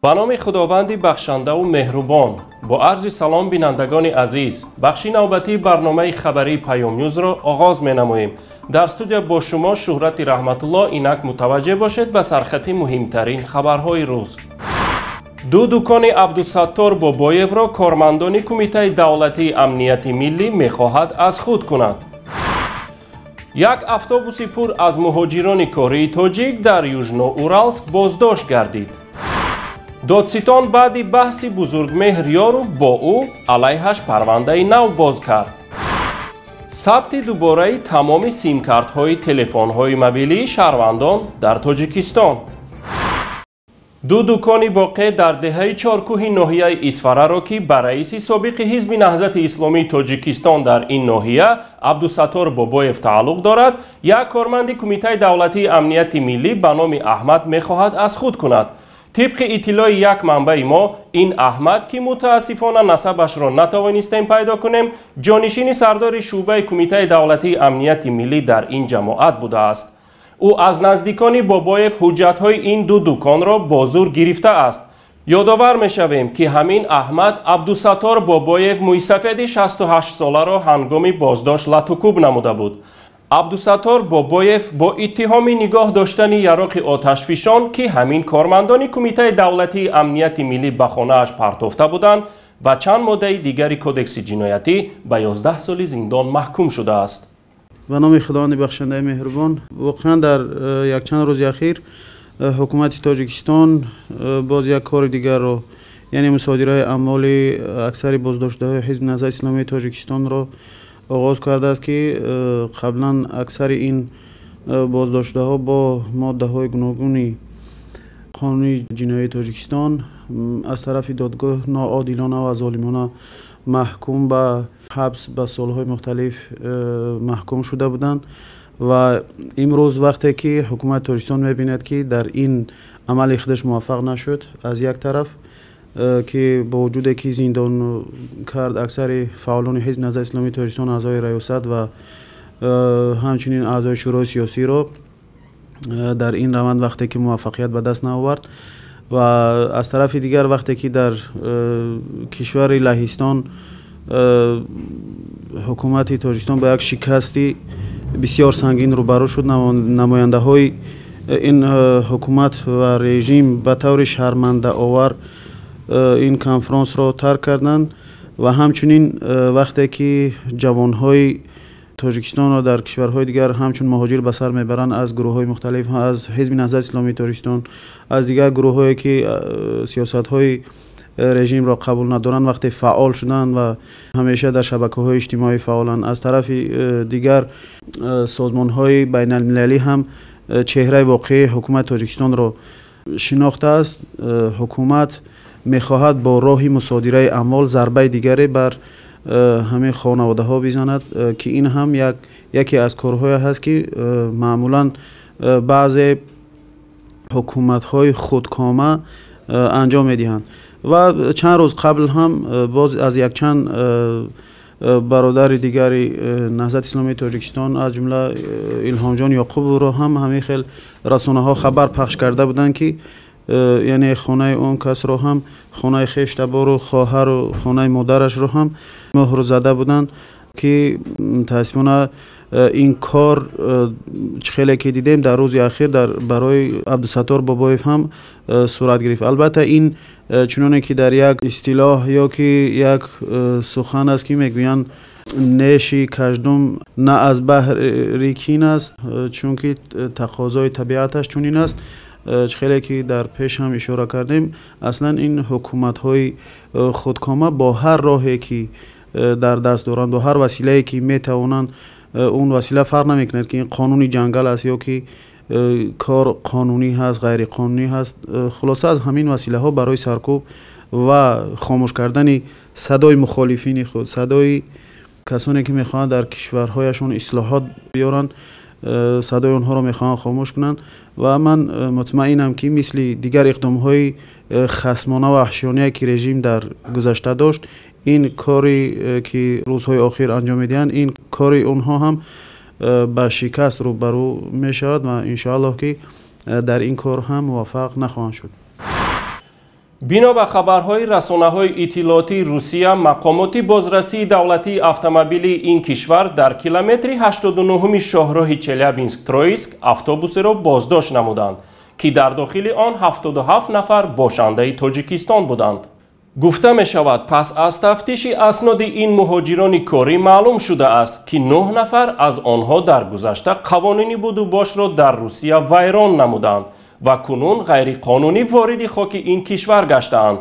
Ба номи Худованди бахшандаву меҳрубон, бо арзи салом, бинандагони азиз, бахши навбатии барномаи хабарии Паёмнюзро оғоз менамоем. Дар студия бо шумо Шӯҳрати Раҳматулло. Инак мутаваҷҷеҳ бошед ба сархати муҳимтарин хабарҳои рӯз. Ду дукони Абдусаттор Бобоевро кормандони Кумитаи давлатии амнияти миллӣ мехоҳад аз худ кунад. Як автобуси пур аз муҳоҷирони кории тоҷик дар Южноуралск боздошт гардид. Додситон баъди баҳси Бузургмеҳр Ёров бо ӯ алайҳаш парвандаи нав боз кард. Сабти дубораи тамоми симкартҳои телефонҳои мобилии шаҳрвандон дар Тоҷикистон. Ду дукони воқеъ дар деҳаи Чоркӯҳи ноҳияи Исфараро, ки ба раиси собиқи Ҳизби Наҳзати Исломии Тоҷикистон дар ин ноҳия Абдусаттор Бобоев тааллуқ дорад, як корманди Кумитаи давлатии амнияти миллӣ ба номи Аҳмад мехоҳад аз худ кунад. Тибқи иттилои як манбаи мо, ин Аҳмад, ки мутаассифона насабашро натавонистем пайдо кунем, ҷонишини сардори шӯъбаи Кумитаи давлатии амнияти миллӣ дар ин ҷамоат будааст. Ӯ аз наздикони Бобоев ҳуҷҷатҳои ин ду дуконро бо зур гирифтааст. Ёдовар мешавем, ки ҳамин Аҳмад Абдусаттор Бобоев, мӯйсафеди 68-соларо, ҳангоми боздошт латукӯб намуда буд. Абдусаттор Бобоев бо иттиҳоми нигоҳ доштани яроқи оташфишон, ки ҳамин кормандони Кумитаи давлатии амнияти миллӣ ба хонааш партофта буданд, ва чанд моддаи дигари Кодекси ҷиноятӣ ба 11 соли зиндон маҳкум шудааст. Ба номи Худованди бахшандаи меҳрубон. Воқеан, дар якчанд рӯзи ахир ҳукумати Тоҷикистон боз як кори дигарро, яъне мусодираи амволи аксари боздоштаҳои Ҳизби Наҳзати Исломии Тоҷикистонро оғоз кардааст, ки қаблан аксари ин боздоштаҳо бо моддаҳои гуногуни қонуни ҷиноии Тоҷикистон аз тарафи додгоҳ ноодилона ва золимона маҳкум ба ҳабс ба солҳои мухталиф маҳкум шуда буданд. Ва имрӯз, вақте ки ҳукумати Тоҷикистон мебинад, ки дар ин амали худаш муваффақ нашуд, аз як тараф, ки бо вуҷуде ки зиндон кард аксари фаъолони Ҳизби Наҳзати Исломии Тоҷикистон, аъзои раёсат ва ҳамчунин аъзои шӯрои сиёсиро, дар ин раванд вақте ки муваффақият ба даст наовард, ва аз тарафи дигар, вақте ки дар кишвари Лаҳистон ҳукумати Тоҷикистон ба як шикасти бисёр сангин рӯбарӯ шуд, намояндаҳои ин ҳукумат ва режим ба таври шармандаовар ин конфронсро тарк карданд. Ва ҳамчунин вақте ки ҷавонҳои Тоҷикистонро дар кишварҳои дигар ҳамчун муҳоҷир ба сар мебаранд, аз гурӯҳҳои мухталиф, аз Ҳизби Наҳзати Исломии Тоҷикистон, аз дигар гурӯҳҳое ки сиёсатҳои режимро қабул надоранд, вақте фаъол шуданд ва ҳамеша дар шабакаҳои иҷтимоӣ фаъоланд, аз тарафи дигар созмонҳои байналмилалӣ ҳам чеҳраи воқеии ҳукумати Тоҷикистонро шинохтааст. Ҳукумат мехоҳад бо роҳи мусодираи амвол зарбаи дигаре бар ҳамин хонаводаҳо бизанад, ки ин ҳам яке аз корҳое ҳаст, ки маъмулан баъзе ҳукуматҳои худкома анҷом медиҳанд. Ва чанд рӯз қабл ҳам боз аз якчанд бародари дигари Наҳзати Исломии Тоҷикистон, аз ҷумла Илҳомҷон Ёқубовро ҳам ҳамин хел расонаҳо хабар пахш карда буданд, ки яъне хонаи он касро ҳам, хонаи хештабору хоҳару хонаи модарашро ҳам мӯҳр зада буданд, ки мутаассифона ин кор, чӣ хеле ки дидем, дар рӯзи ахир дар барои Абдусаттор Бобоев ҳам сурат гирифт. Албатта, ин чуноне ки дар як истилоҳ ё ки як сухан аст, ки мегӯянд, неши каждум на аз баҳри кин аст, чунки тақозои табиаташ чунин аст. Чӣ хеле ки дар пеш ҳам ишора кардем, аслан ин ҳукуматҳои худкома бо ҳар роҳе ки дар даст доранд, бо ҳар василае ки метавонанд, он васила фарқ намекунад, ки ин қонуни ҷангал аст ё ки кор қонунӣ ҳаст, ғайриқонунӣ ҳаст, хулоса, аз ҳамин василаҳо барои саркӯб ва хомӯш кардани садои мухолифини худ, садои касоне ки мехоҳанд дар кишварҳояшон ислоҳот биёранд, садои онҳоро мехоҳанд хомӯш кунанд. Ва ман мутмаинам, ки мисли дигар иқдомҳои хасмона ва ваҳшиёнае, ки режим дар гузашта дошт, ин коре ки рӯзҳои охир анҷом медиҳанд, ин кори онҳо ҳам ба шикаст рӯбарӯ мешавад ва иншоаллоҳ, ки дар ин кор ҳам муваффақ нахоҳанд шуд. Бино ба хабарҳои расонаҳои иттилоотии Русия, мақомоти бозрасии давлатии автомобилии ин кишвар дар километри 89-уми шоҳроҳи Челябинск-Троиск автобусеро боздошт намуданд, ки дар дохили он 77 нафар бошандаи Тоҷикистон буданд. Гуфта мешавад, пас аз тафтиши асноди ин муҳоҷирони корӣ маълум шудааст, ки 9 нафар аз онҳо дар гузашта қавонини будубошро дар Русия вайрон намуданд ва кунун ғайриқонунӣ вориди хоки ин кишвар гаштаанд.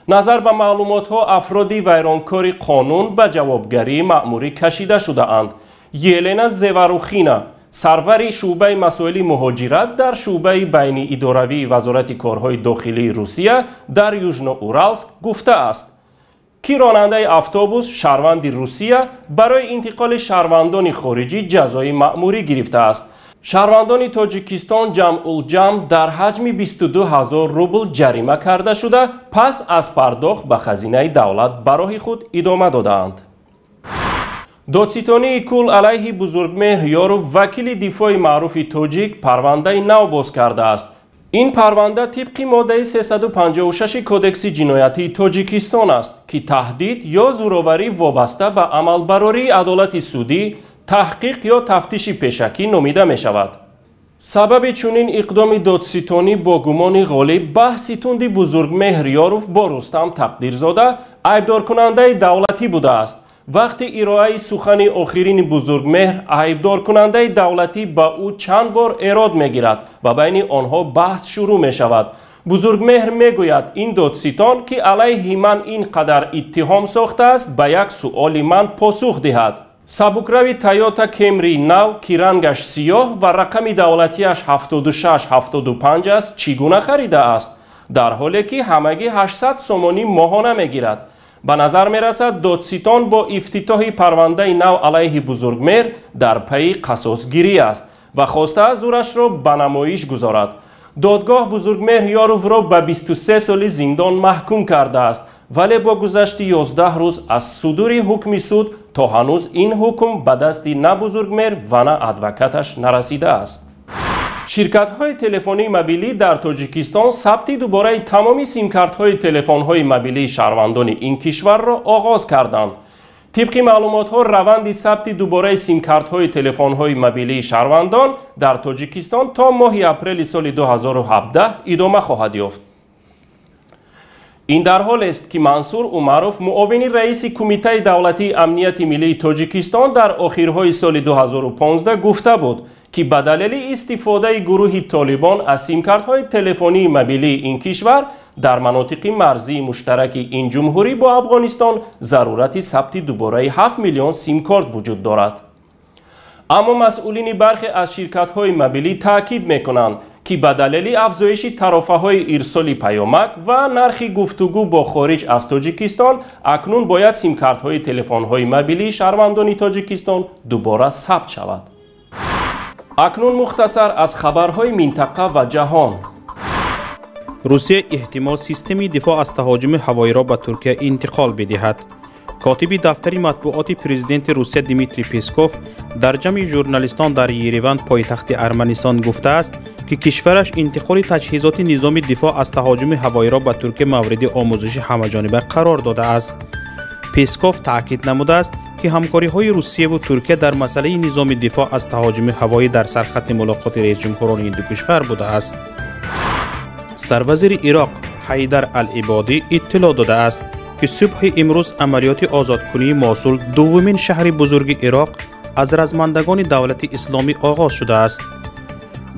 Назар ба маълумотҳо, афроди вайронкори қонун ба ҷавобгарии маъмурӣ кашида шудаанд. Елена Зеварухина, сарвари шӯъбаи масоили муҳоҷират дар шӯъбаи байниидоравии Вазорати корҳои дохилии Русия дар Южноуралск гуфтааст, ки ронандаи автобус шаҳрванди Русия барои интиқоли шаҳрвандони хориҷӣ ҷазои маъмурӣ гирифтааст. Шаҳрвандони Тоҷикистон ҷамъулҷамъ дар ҳаҷми 22 ҳазор рубл ҷарима карда шуда, пас аз пардохт ба хазинаи давлат ба роҳи худ идома додаанд. Додситонии кул алайҳи Бузургмеҳр Ёров, вакили дифои маъруфи тоҷик, парвандаи нав боз кардааст. Ин парванда тибқи моддаи 356 Кодекси ҷиноятии Тоҷикистон аст, ки таҳдид ё зӯроварӣ вобаста ба амалбарории адолати судӣ, таҳқиқ ё тафтиши пешакӣ номида мешавад. Сабаби чунин иқдоми додситонӣ бо гумони ғолиб баҳси тунди Бузургмеҳр Ёров бо Рустам Тақдирзода, айбдоркунандаи давлатӣ будааст. Вақти ироаи сухани охирини Бузургмеҳр, айбдоркунандаи давлатӣ ба ӯ чанд бор эрод мегирад ва байни онҳо баҳс шурӯъ мешавад. Бузургмеҳр мегӯяд, ин додситон, ки алайҳи ман ин қадар иттиҳом сохтааст, ба як суоли ман посух диҳад. Сабукрави Тойота Кемри нав, ки рангаш сиёҳ ва рақами давлатиаш 7675 аст, чӣ гуна харидааст, дар ҳоле ки ҳамагӣ 800 сомонӣ моҳона мегирад. Ба назар мерасад, додситон бо ифтитоҳи парвандаи нав алайҳи Бузургмеҳр дар пайи қасосгирӣ аст ва хостааст зӯрашро ба намоиш гузорад. Додгоҳ Бузургмеҳр Ёровро ба 23 соли зиндон маҳкум кардааст, вале бо гузашти 11 рӯз аз судури ҳукми суд то ҳанӯз ин ҳукм ба дасти на Бузургмеҳр ва на адвокаташ нарасидааст. Ширкатҳои телефонии мобилӣ дар Тоҷикистон сабти дубораи тамоми симкартҳои телефонҳои мобилии шаҳрвандони ин кишварро оғоз карданд. Тибқи маълумотҳо, раванди сабти дубораи симкартҳои телефонҳои мобилии шаҳрвандон дар Тоҷикистон то моҳи апрели соли 2017 идома хоҳад ёфт. Ин дар ҳолест, ки Мансур Умаров, муовини раиси Кумитаи давлатии амнияти миллии Тоҷикистон, дар охирҳои соли 2015 гуфта буд, ки ба далели истифодаи гурӯҳи Толибон аз симкартҳои телефонии мобилии ин кишвар дар манотиқи марзии муштараки ин ҷумҳурӣ бо Афғонистон зарурати сабти дубораи 7 миллион симкорт вуҷуд дорад. Аммо масъулини бархе аз ширкатҳои мобилӣ таъкид мекунанд, ки ба далели афзоиши тарофаҳои ирсоли паёмак ва нархи гуфтугӯ бо хориҷ аз Тоҷикистон акнун бояд симкартҳои телефонҳои мобилии шаҳрвандони Тоҷикистон дубора сабт шавад. Акнун мухтасар аз хабарҳои минтақа ва ҷаҳон. Русия эҳтимол системаи дифоъ аз таҳоҷуми ҳавоиро ба Туркия интиқол бидиҳад. Котиби дафтари матбуоти президенти Русия Дмитрий Песков дар ҷамъи журналистон дар Ереван, пойтахти Арманистон, гуфтааст, ки кишвараш интиқоли таҷҳизоти низоми дифоъ аз таҳоҷуми ҳавоиро ба Туркия мавриди омӯзиши ҳамаҷониба қарор додааст. Песков таъкид намудааст, ки ҳамкориҳои Русияву Туркия дар масъалаи низоми дифоъ аз таҳоҷуми ҳавоӣ дар сархатти мулоқоти раисҷумҳурони ин ду кишвар будааст. Сарвазири Ироқ Ҳайдар Ал-Ибодӣ иттилоъ додааст, ки субҳи имрӯз амалиёти озодкунии Мосул, дуввумин шаҳри бузурги Ироқ, аз размандагони давлати исломӣ оғоз шудааст.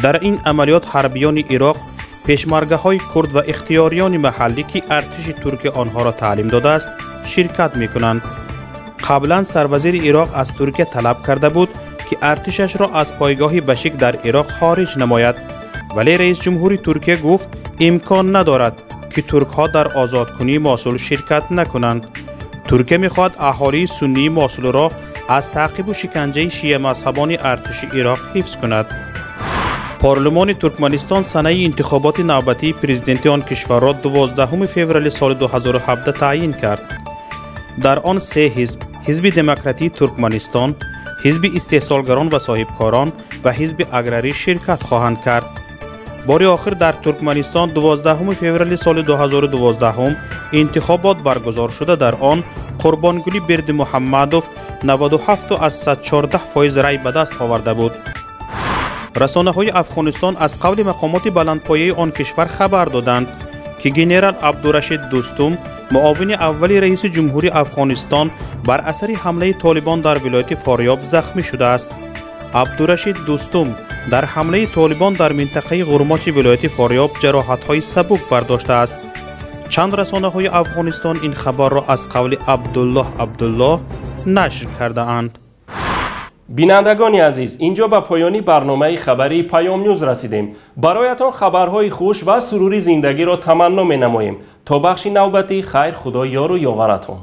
Дар ин амалиёт ҳарбиёни Ироқ, пешмаргаҳои курд ва ихтиёриёни маҳаллӣ, ки артиши Туркия онҳоро таълим додааст, ширкат мекунанд. Қаблан сарвазири Ироқ аз Туркия талаб карда буд, ки артишашро аз пойгоҳи Башик дар Ироқ хориҷ намояд, вале раисҷумҳури Туркия гуфт, имкон надорад, ки туркҳо дар озодкунии Мосул ширкат накунанд. Туркия мехоҳад аҳолии суннии Мосулро аз таъқибу шиканҷаи шиямазҳабони артиши Ироқ ҳифз кунад. Парлумони Туркманистон санаи интихоботи навбатии президенти он кишварро 12 феврали соли 2017 таъйин кард. Дар он се ҳизб: Ҳизби демократии Туркманистон, Ҳизби истеҳсолгарон ва соҳибкорон ва Ҳизби аграрӣ ширкат хоҳанд кард. Бори охир дар Туркманистон 12 феврали соли 2012 интихобот баргузор шуда, дар он Қурбонгулӣ Бердимуҳаммадов 97,14% рай ба даст оварда буд. Расонаҳои Афғонистон аз қавли мақомоти баландпояи он кишвар хабар доданд, ки генерал Абдурашид Дустум, муовини аввали раиси ҷумҳури Афғонистон, бар асари ҳамлаи толибон дар вилояти Форёб захмӣ шудааст. Абдурашид Дустум дар ҳамлаи толибон дар минтақаи Ғурмочи вилояти Форёб ҷароҳатҳои сабук бардоштааст. Чанд расонаҳои Афғонистон ин хабарро аз қавли Абдуллоҳ Абдуллоҳ нашр кардаанд. Бинандагони азиз, инҷо ба поёни барномаи хабарии Паём Нюз расидем. Бароятон хабарҳои хуш ва сурури зиндагиро таманно менамоем. То бахши навбатӣ хайр, Худо ёру ёваратон.